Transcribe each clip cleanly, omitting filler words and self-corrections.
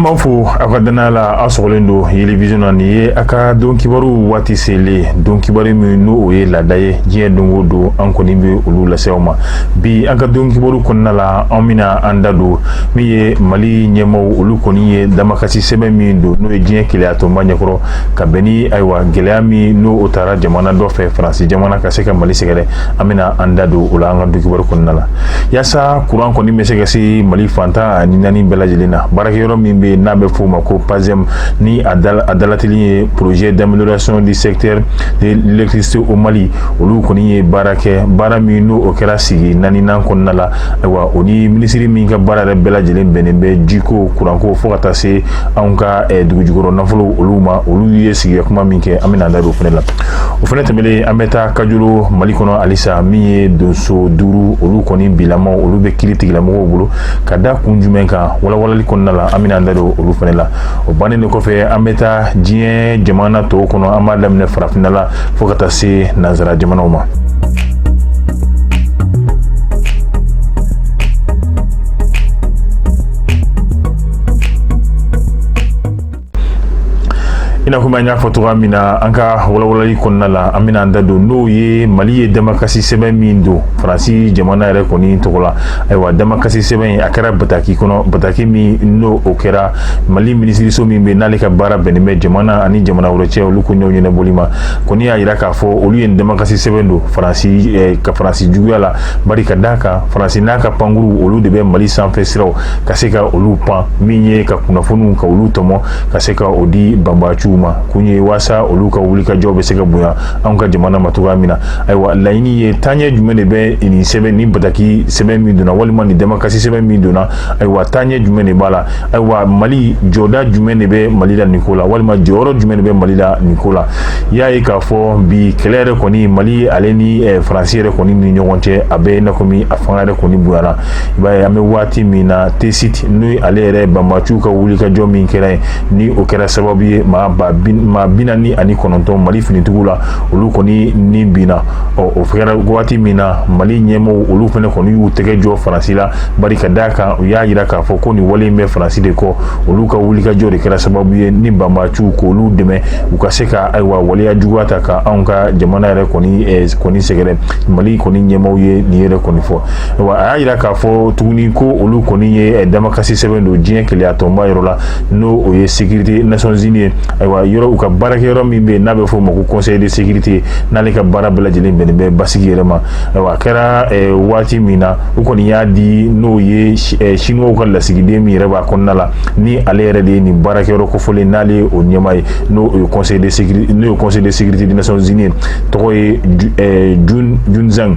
An b'aw fo aw ka danaya la. Aw sɔgɔlen don Yelivision na. Nin ye a ka don kibaru waati selen, don kibaru min n'o o ye laada ye diɲɛ don o don, an kɔni bɛ olu lase aw ma. Bi, an ka don kibaru kɔnɔna la, an bɛna an da don min ye Mali ɲɛmaaw, olu kɔni ye damakasi sɛbɛn min don, n'o ye diɲɛ kelenyatɔnba ɲɛkɔrɔ, ka bɛn ni ayiwa gɛlɛya min n'o o taara jamana dɔ fɛ, Faransi jamana, ka se ka Mali sɛgɛrɛ. An bɛna an da don o la an ka don kibaru kɔnɔna la, yaasa kuran kɔni bɛ se ka se Mali fan 14 bɛɛ lajɛlen na. Baarakɛyɔrɔ min bɛ yen n'a bɛ f'o ma ko PASEM, ni a dalateli ye Projet d'amélioration du secteur de l'électricité au Mali, olu kɔni ye baara kɛ, baara min n'o o kɛra sigi naaninan kɔnɔna la. Ayiwa, o ni minisiri min ka baara yɛrɛ bɛɛ lajɛlen bɛnnen bɛ jiko, kuranko, fo ka taa se anw ka dugujukɔrɔ nafolo olu ma, olu ye sigida kuma min kɛ, an bɛna an da don o fana la. O fana tɛmɛnen, an bɛ taa Kajolo, Mali kɔnɔ halisa. Min ye donso duuru, olu kɔni bilamaw, olu bɛ kiiri tigilamɔgɔw bolo ka da kun jumɛn kan, walawalali kɔnɔna la, an bɛna an da don olu fana la. O bannen de kɔfɛ, an bɛ taa diɲɛ jamana tɔw kɔnɔ. An b'a daminɛ farafinna la fo ka taa se nansara jamanaw ma. I n'a fɔ an y'a fɔ cogoya min na an ka walawalali kɔnɔna la, an bɛna an da don n'o ye Mali ye damakasi sɛbɛn min don Faransi jamana yɛrɛ kɔni tɔgɔ la. Ayiwa, damakasi sɛbɛn in, a kɛra bataki kɔnɔ, bataki min n'o o kɛra Mali minisiriso min bɛ n'ale ka baara bɛnnen bɛ jamana ani jamana wɛrɛ cɛ, olu ko ɲɛw ɲɛnabɔli ma, kɔni y'a jira k'a fɔ olu ye damakasi sɛbɛn don Faransi ka Faransi juguya la, bari ka d'a kan Faransi n'a ka pankuru, olu de bɛ Mali sanfɛ siraw ka se ka olu pan, min ye ka kunnafoniw ka olu tɔmɔ ka se ka o di banbaaciw ma, kun ye waasa olu ka wulikajɔw bɛ se ka bonya anw ka jamana ma cogoya min na. Ayiwa, laɲini ye taaɲɛ jumɛn de bɛ nin sɛbɛn, ni bataki sɛbɛn min donna, walima nin damakasi sɛbɛn min donna? Ayiwa, taaɲɛ jumɛn de b'a la? Ayiwa, Mali jɔda jumɛn de bɛ Mali la nin ko la, walima jɔyɔrɔ jumɛn de bɛ Mali la nin ko la? I y'a ye k'a fɔ bi kɛlɛ yɛrɛ kɔni, Mali ale ni Faransi yɛrɛ kɔni ni ɲɔgɔn cɛ, a bɛ i n'a komi a fanga yɛrɛ kɔni bonyana. I b'a ye, an bɛ waati min na, Tessit, n'o ale yɛrɛ banbaaciw ka wulikajɔ min kɛra yen, ni o kɛra sababu ye maa 49 Mali finitigiw la, olu kɔni ni binna. Ɔ, o kɛra waati min na, Mali ɲɛmɔgɔw, olu fana kɔni y'u tɛgɛ jɔ Faransi la, bari ka d'a kan u y'a jira k'a fɔ ko nin wale in bɛ Faransi de kɔ, olu ka wulikajɔ de kɛra sababu ye ni banbaaciw k'olu dɛmɛ u ka se ka ayiwa waleya juguya ta ka anw ka jamana yɛrɛ kɔni sɛgɛrɛ. Mali kɔni ɲɛmɔgɔw ye nin yɛrɛ kɔni fɔ. Wa a y'a jira k'a fɔ tuguni ko olu kɔni ye damakasi sɛbɛn don diɲɛ kelenya tɔnba yɔrɔ la, n'o o ye sécurité Nations Unies ye. Ayiwa, yɔrɔ u ka baarakɛyɔrɔ min bɛ yen n'a bɛ f'o ma ko Conseil de sécurité, n'ale ka baara bɛɛ lajɛlen bɛnnen bɛ basigi yɛrɛ ma. Ayiwa, a kɛra waati min na, u kɔni y'a di n'o ye Chinois ka lasigiden min yɛrɛ b'a kɔnɔna la, ni ale yɛrɛ de ye nin baarakɛyɔrɔ kofɔlen, n'ale ye o ɲɛmaa ye, n'o ye Conseil de sécurité, n'o ye Conseil de sécurité des Nations Unies ye, tɔgɔ ye Jun Zhang.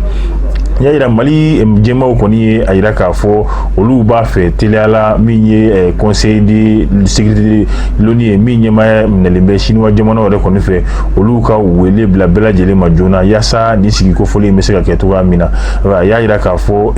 Y'a yira Mali ɲɛmaaw kɔni ye a yira k'a fɔ olu b'a fɛ teliyala min ye Conseil de sécurité l'ONU ye, min ɲɛmaaya minɛlen bɛ Chinois jamanaw yɛrɛ kɔni fɛ, olu ka wele bila bɛɛ lajɛlen ma joona yaasa nin sigi kofɔlen in bɛ se ka kɛ cogoya min na. A y'a yira k'a fɔ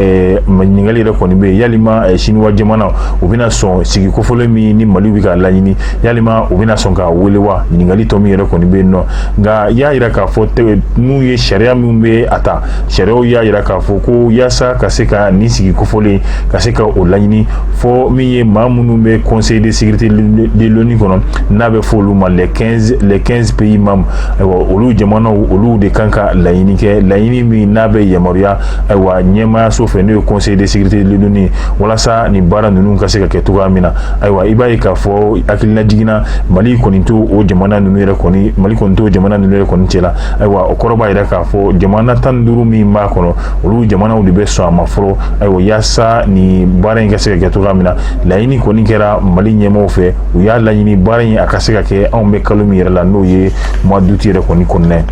ɲininkali yɛrɛ kɔni bɛ yen, yalima Chinois jamana u bɛna sɔn sigi kofɔlen min ni Mali bɛ k'a laɲini, yalima u bɛna sɔn k'a wele wa? Ɲininkali tɔ min yɛrɛ kɔni bɛ yen nɔ, nka y'a yira k'a fɔ mun ye sariya min bɛ a ta, sariyaw y'a yira k'a fɔ ko yaasa ka se ka nin sigi kofɔlen ka se ka o laɲini, fɔ min ye maa minnu bɛ Conseil de sécurité de l'ONU kɔnɔ, n'a bɛ fɔ olu ma les 15 pays membres, ayiwa, olu jamanaw, olu de kan ka laɲini kɛ, laɲini min n'a bɛ yamaruya ayiwa ɲɛmaayaso fɛ, n'o ye Conseil de sécurité de l'ONU ye, walasa nin baara ninnu ka se ka kɛ cogoya min na. Ayiwa, i b'a ye k'a fɔ hakilina jiginna, Mali kɔni t'o o jamana ninnu yɛrɛ kɔni, Mali kɔni t'o jamana ninnu yɛrɛ kɔni cɛla. Ayiwa, o kɔrɔ b'a jira k'a fɔ jamana 15 min b'a kɔnɔ, olu jamanaw de bɛ sɔn a ma fɔlɔ. Ayiwa, yaasa nin baara in ka se ka kɛ cogoya min na, laɲini kɔni kɛra Mali ɲɛmaaw fɛ, u y'a laɲini baara in a ka se ka kɛ anw bɛ kalo min yɛrɛ la, n'o ye mois d'août yɛrɛ kɔni kɔnɔna ye.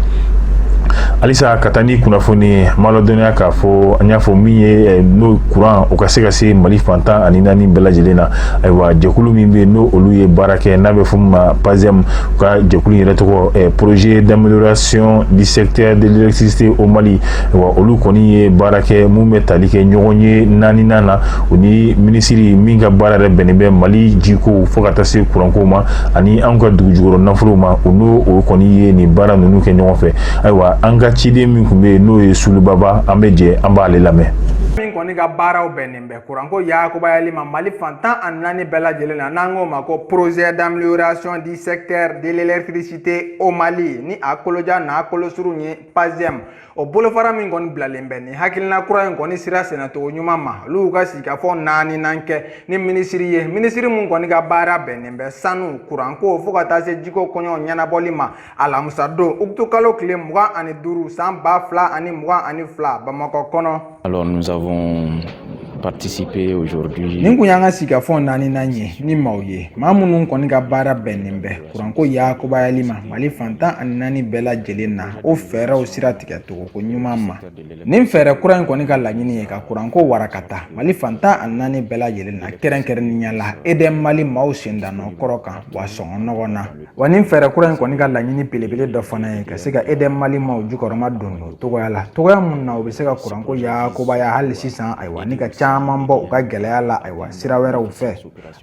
Halisa ka taa ni kunnafoni ye, ma ladɔnniya k'a fɔ an y'a fɔ min ye n'o kuran o ka se ka se Mali fan 14 bɛɛ lajɛlen na. Ayiwa, jɛkulu min bɛ yen n'o olu ye baara kɛ, n'a bɛ fɔ min ma PASEM, u ka jɛkulu yɛrɛ tɔgɔ Projet d'amélioration du secteur de l'électricité au Mali. Ayiwa, olu kɔni ye baara kɛ mun bɛ tali kɛ ɲɔgɔn ye naaninan na, o ni minisiri min ka baara yɛrɛ bɛnnen bɛ Mali jiko fo ka taa se kuranko ma ani anw ka dugujukɔrɔ nafolow ma, o n'o o kɔni ye nin baara ninnu kɛ ɲɔgɔn fɛ. Ayiwa, an ka ciden min tun bɛ yen, n'o ye Sulubaba, an bɛ jɛ an b'ale lamɛn. Min kɔni kɔni ka baaraw bɛnnen bɛ kuranko yakubayali ma Mali fan 14 bɛɛ lajɛlen na, n'an k'o ma ko projet d'amélioration du secteur de l'électricité au Mali, ni a kolojan n'a kolosurun ye PASEM. O bolofara min kɔni bilalen bɛ nin hakilina kura in kɔni sira sɛnɛcogo ɲuman ma, olu ka sigikafɔ naaninan kɛ ni minisiri ye, minisiri mun kɔni ka baara bɛnnen bɛ sanu, kuranko, fo ka taa se jiko kɔɲɔw ɲɛnabɔli ma, alamisa don ukutukalo tile 25 san 2022 Bamakɔ kɔnɔ. Alors nous avons participé aujourd'hui. Nin kun y'an ka sigikafɔ naaninan ye ni maaw ye, maa minnu kɔni ka baara bɛnnen bɛ kuranko yakubayali ma Mali fan 14 bɛɛ lajɛlen na, o fɛɛrɛw sira tigɛ cogo ko ɲuman ma. Nin fɛɛrɛ kura in kɔni ka laɲini ye ka kuranko warakata Mali fan 14 bɛɛ lajɛlen na, kɛrɛnkɛrɛnnenya la EDM Mali maaw sendanɔ kɔrɔ kan wa sɔngɔ nɔgɔ na. Wa nin fɛɛrɛ kura in kɔni ka laɲini belebele dɔ fana ye ka se ka EDM Mali maaw jukɔrɔma don o togoya la, togoya mun na u bɛ se ka kuranko yakubaya hali sisan, ayiwa, ni ka caman bɔ u ka gɛlɛya la, ayiwa, sira wɛrɛw fɛ.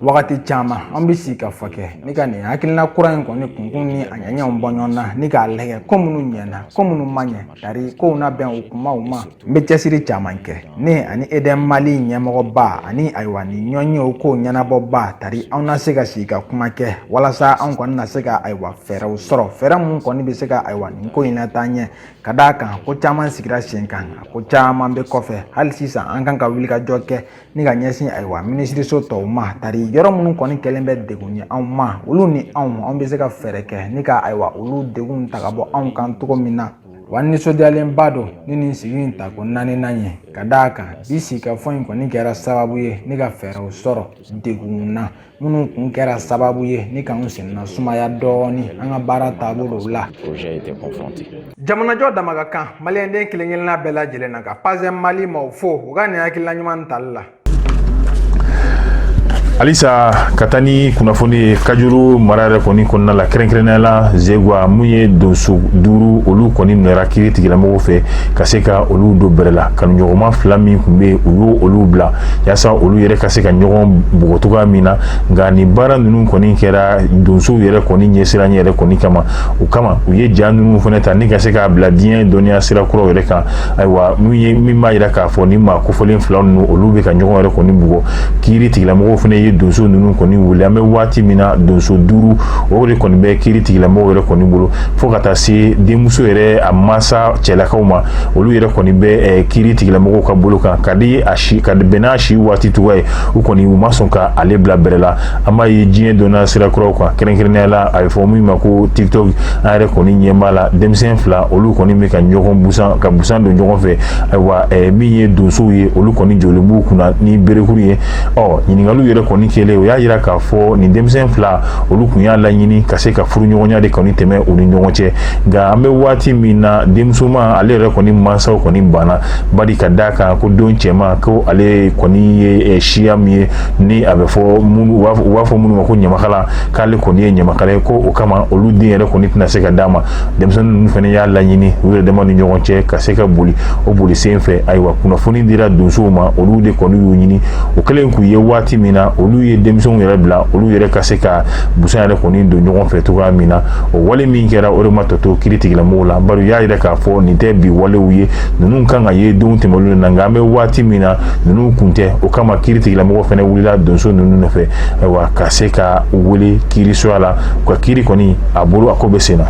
Wagati caman an bɛ sigi ka fɔ kɛ ni ka nin hakilina kura in kɔni kunkun ni a ɲɛɲɛw bɔ ɲɔgɔn na, ni k'a lajɛ ko minnu ɲɛna, ko minnu ma ɲɛ, tari kow na bɛn u kumaw ma. N bɛ cɛsiri caman kɛ, ne ani EDM Mali ɲɛmɔgɔba ani, ayiwa, nin ɲɔnyew kow ɲɛnabɔba, tari anw na se ka sigi ka kuma kɛ walasa anw kɔni na se ka, ayiwa, fɛɛrɛw sɔrɔ, fɛɛrɛ mun kɔni bɛ se ka, ayiwa, nin ko in lataa ɲɛ, ka d'a kan ko caman sigira sen kan, ko caman bɛ kɔfɛ hali sisan. An kan ka wulikajɔ kɛ ni ka ɲɛsin, ayiwa, minisiriso tɔw ma, tari yɔrɔ minnu kɔni kɛlen bɛ degun ye anw ma, olu ni anw, anw bɛ se ka fɛɛrɛ kɛ ni ka, ayiwa, olu degun ta ka bɔ anw kan cogo min na. Wa nisɔndiyalenba don ni nin sigi in tako naaninan ye, ka d'a kan bi sigikafɔ in kɔni kɛra sababu ye ni ka fɛɛrɛw sɔrɔ degun na minnu kun kɛra sababu ye ni k'anw senna sumaya dɔɔni an ka baara taabolow la. Jamanajɔ dama ka kan maliyɛnden kelen kelenna bɛɛ lajɛlen na ka PASEM Mali maaw fo u ka nin hakilina ɲuman tali la. Halisa ka taa ni kunnafoni ye Kajuru mara yɛrɛ kɔni kɔnɔna la, kɛrɛnkɛrɛnnenya la Zegwa, mun ye donso duuru, olu kɔni minɛra kiiri tigilamɔgɔw fɛ ka se ka olu don bɛrɛ la. Kanuɲɔgɔnma fila min tun bɛ yen, u y'o olu bila yaasa olu yɛrɛ ka se ka ɲɔgɔn bugɔ cogoya min na. Nka nin baara ninnu kɔni kɛra donsow yɛrɛ kɔni ɲɛsiranɲɛ yɛrɛ kɔni kama. O kama u ye ja ninnu fana ta ni ka se k'a bila diɲɛ dɔnniya sira kuraw yɛrɛ kan. Ayiwa, mun ye min b'a jira k'a fɔ ni maa kofɔlen fila ninnu, olu bɛ ka ɲɔgɔn yɛrɛ kɔni bugɔ. Kiiri tigilamɔgɔw fana ye donso ninnu kɔni wele. An bɛ waati min na, donso duuru o de kɔni bɛ kiiri tigilamɔgɔw yɛrɛ kɔni bolo, fo ka taa se denmuso yɛrɛ a mansa cɛlakaw ma, olu yɛrɛ kɔni bɛ kiiri tigilamɔgɔw ka bolo kan ka di a si ka bɛn n'a si waati cogoya ye. U kɔni u ma sɔn ka ale bila bɛrɛ la. An b'a ye diɲɛ dɔnniya sira kuraw kan, kɛrɛnkɛrɛnnenya la a bɛ fɔ min ma ko TikTok, an yɛrɛ kɔni ɲɛ b'a la, denmisɛn fila olu kɔni bɛ ka ɲɔgɔn busan ka busan don ɲɔgɔn fɛ. Ayiwa, min ye donsow ye, olu kɔni jɔlen b'u kunna ni berekuru ye. Ɔ ɲininkaliw yɛrɛ kɔni kɛlen, o y'a jira k'a fɔ nin denmisɛn fila, olu kun y'a laɲini ka se ka furuɲɔgɔnya de kɔni tɛmɛ u ni ɲɔgɔn cɛ. Nka an bɛ waati min na, denmusoman ale yɛrɛ kɔni mansaw kɔni banna, bari ka d'a kan ko don cɛman ko ale kɔni ye siya min ye, ni a bɛ fɔ minnu u b'a fɔ minnu ma ko ɲamakala, k'ale kɔni ye ɲamakala ye, ko o kama olu den yɛrɛ kɔni tɛna se ka d'a ma. Denmisɛnnin ninnu fana y'a laɲini u yɛrɛ dama ni ɲɔgɔn cɛ ka se ka boli o boli sen fɛ. Ayiwa, kunnafoni dira donsow ma, olu de kɔni y'u ɲini. O kɛlen k'u ye waati min na, olu ye denmisɛnw yɛrɛ bila olu yɛrɛ ka se ka busan yɛrɛ kɔni don ɲɔgɔn fɛ cogoya min na. O wale min kɛra, o de ma tɔ to kiiri tigilamɔgɔw la, bari u y'a yira k'a fɔ nin tɛ bi walew ye, ninnu kan ka ye don tɛmɛnlenw na, nka an bɛ waati min na, ninnu kun tɛ. O kama kiiri tigilamɔgɔ fana wulila donso ninnu nɔfɛ, ayiwa, ka se ka wele kiirisoya la. U ka kiiri kɔni a bolo a ko bɛ sen na.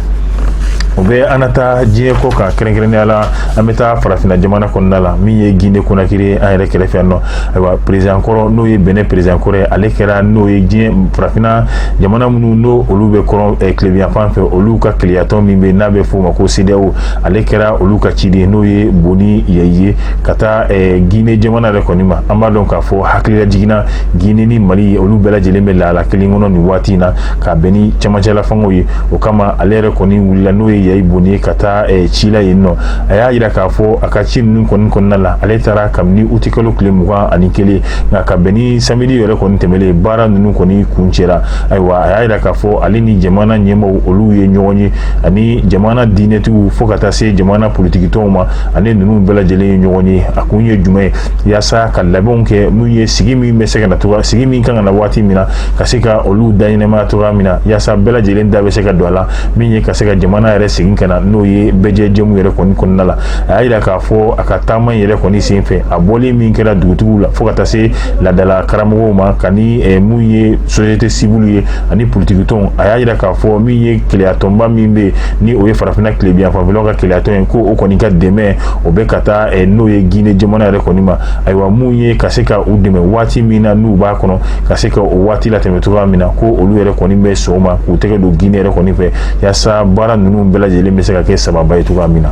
O bɛ an na taa diɲɛ kɔ kan, kɛrɛnkɛrɛnnenya la an bɛ taa farafinna jamana kɔnɔna la, min ye Guinée Conakry an yɛrɛ kɛrɛfɛ yan nɔ. Ayiwa, président kɔrɔ, n'o ye Benin président kɔrɔ ye, ale kɛra n'o ye diɲɛ farafinna jamana minnu n'o olu bɛ kɔrɔn tilebinyanfan fɛ, olu ka kelenyatɔn min bɛ n'a bɛ f'o ma ko CEDEAO, ale kɛra olu ka ciden, n'o ye Boni Yayi ye, ka taa Guinée jamana yɛrɛ kɔni ma. An b'a dɔn k'a fɔ hakilila jiginna Guinée ni Mali, olu bɛɛ lajɛlen bɛ lahala kelen kɔnɔ nin waati in na, ka bɛn ni cɛmancɛla fangaw ye. O kama ale yɛrɛ kɔni wulila, n'o ye Yayi Boni ye, ka taa ci la yen nɔ. A y'a jira k'a fɔ a ka ci ninnu kɔni kɔnɔna la, ale taara kabini utikalo tile 21, nka ka bɛn ni samedi yɛrɛ kɔni tɛmɛlen, baara ninnu kɔni kuncɛra. Ayiwa, a y'a jira k'a fɔ ale ni jamana ɲɛmaaw olu ye ɲɔgɔn ye, ani jamana diinɛtigiw, fo ka taa se jamana politikitɔnw ma, ani ninnu bɛɛ lajɛlen ye ɲɔgɔn ye. A kun ye jumɛn ye? Yaasa ka labɛnw kɛ mun ye sigi min bɛ se ka na cogoya, sigi min kan ka na waati min na, ka se ka olu daɲɛnɛmaya cogoya min na, yaasa bɛɛ lajɛlen da bɛ se ka don a la, min ye ka se ka jamana yɛrɛ segin ka na, n'o ye bɛɛjɛ jɛmu yɛrɛ kɔni kɔnɔna la. A y'a jira k'a fɔ a ka taama in yɛrɛ kɔni sen fɛ, a bɔlen min kɛra dugutigiw la fo ka taa se laadala karamɔgɔw ma, ka ni mun ye société civile ye ani politikitɔnw, a y'a jira k'a fɔ min ye kelenyatɔnba min bɛ yen, ni o ye farafinna tilebin fanfɛlaw ka kelenyatɔn ye, ko o kɔni ka dɛmɛ o bɛ ka taa n'o ye Guinée jamana yɛrɛ kɔni ma. Ayiwa, mun ye ka se ka u dɛmɛ waati min na n'u b'a kɔnɔ ka se ka o waati latɛmɛ cogoya min na, ko olu yɛrɛ kɔni bɛ sɔn o ma k'u tɛgɛ don Guinée yɛrɛ kɔni fɛ, yaasa baara ninnu bɛɛ lajɛlen bɛ se ka kɛ sababa ye cogoya min na.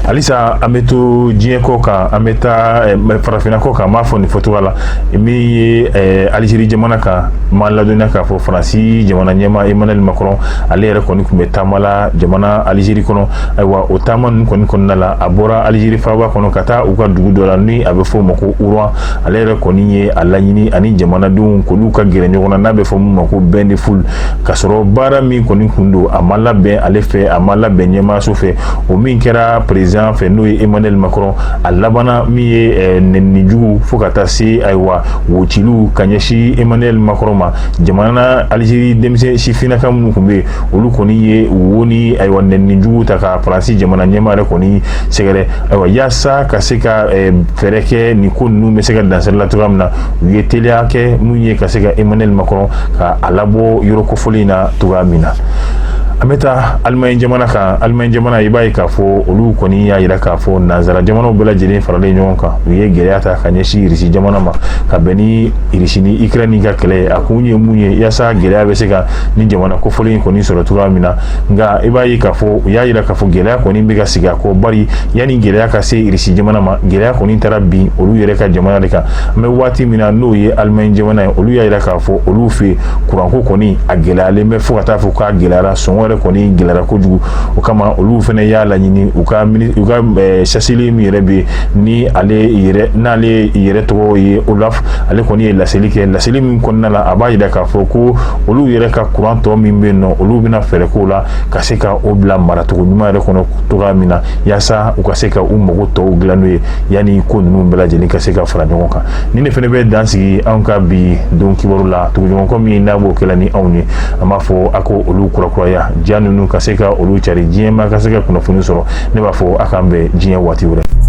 Halisa an bɛ to diɲɛ kɔ kan, an bɛ taa farafinna kɔ kan. N b'a fɔ nin fɔcogoya la, min ye Alizeri jamana kan, n b'a ladɔnniya k'a fɔ Faransi jamana ɲɛmaa Emmanuel Macron, ale yɛrɛ kɔni tun bɛ taama la jamana Alizeri kɔnɔ. Ayiwa, o taama ninnu kɔni kɔnɔna la, a bɔra Alizeri faaba kɔnɔ ka taa u ka dugu dɔ la ni a bɛ fɔ o ma ko Oran. Ale yɛrɛ kɔni ye a laɲini ani jamanadenw k'olu ka gɛrɛ ɲɔgɔn na, n'a bɛ fɔ min ma ko bain de foule, k'a sɔrɔ baara min kɔni kun don, a ma labɛn ale fɛ, a ma labɛn ɲɛmaayaso fɛ. O min kɛra président fɛ, n'o ye Emmanuel Macron, a labanna min ye nɛnini jugu fo ka taa se, ayiwa, wociliw ka ɲɛsin Emmanuel Macron ma. Jamana Alizeri denmisɛn sifinnaka minnu tun bɛ yen, olu kɔni ye wo ni, ayiwa, nɛnini jugu ta ka Faransi jamana ɲɛmaa yɛrɛ kɔni sɛgɛrɛ. Ayiwa, yaasa ka se ka fɛɛrɛ kɛ nin ko ninnu bɛ se ka dansari la cogoya min na, u ye teliya kɛ mun ye ka se ka Emmanuel Macron ka a labɔ yɔrɔ kofɔlen in na cogoya min na. An bɛ taa Alimaɲi jamana kan. Alimaɲi jamana, i b'a ye k'a fɔ olu kɔni y'a jira k'a fɔ nanzara jamanaw bɛɛ lajɛlen faralen ɲɔgɔn kan, u ye gɛlɛya ta ka ɲɛsin Irisi jamana ma, ka bɛn ni Irisi ni Ukraine ka kɛlɛ ye. A kun ye mun ye? Yaasa gɛlɛya bɛ se ka ni jamana kofɔlen in kɔni sɔrɔ cogoya min na. Nka i b'a ye k'a fɔ u y'a jira k'a fɔ gɛlɛya kɔni bɛ ka sigi a kɔ, bari yanni gɛlɛya ka se Irisi jamana ma, gɛlɛya kɔni taara bin olu yɛrɛ ka jamana de kan. An bɛ waati min na, n'o ye Alimaɲi jamana ye, olu y'a jira k'a fɔ olu fɛ yen, kuranko kɔni a gɛlɛyalen bɛ fo ka taa fɔ k'a gɛlɛyara, sɔngɔ yɛrɛ kɔni gɛlɛyara kojugu. O kama, olu fana y'a laɲini u ka chancelier min yɛrɛ bɛ ni ale yɛrɛ, n'ale yɛrɛ tɔgɔ ye Olaf, ale kɔni ye laseli kɛ. Laseli min kɔnɔna la, a b'a jira k'a fɔ ko olu yɛrɛ ka kuran tɔ min bɛ yen nɔ, olu bɛna fɛɛrɛ k'o la ka se ka o bila maracogo ɲuman yɛrɛ kɔnɔ cogoya min na, yaasa u ka se ka u mago tɔw dilan n'o ye, yanni ko ninnu bɛɛ lajɛlen ka se ka fara ɲɔgɔn kan. Ni ne fana bɛ dan sigi anw ka bi don kibaru la. Tuguɲɔgɔnkɔ min n'a b'o kɛla ni anw ye, an b'a fɔ a ko olu kurakuraya ja ninnu ka se ka olu cari diɲɛ ma, ka se ka kunnafoni sɔrɔ. Ne b'a fɔ a k'an bɛn diɲɛ waati wɛrɛ.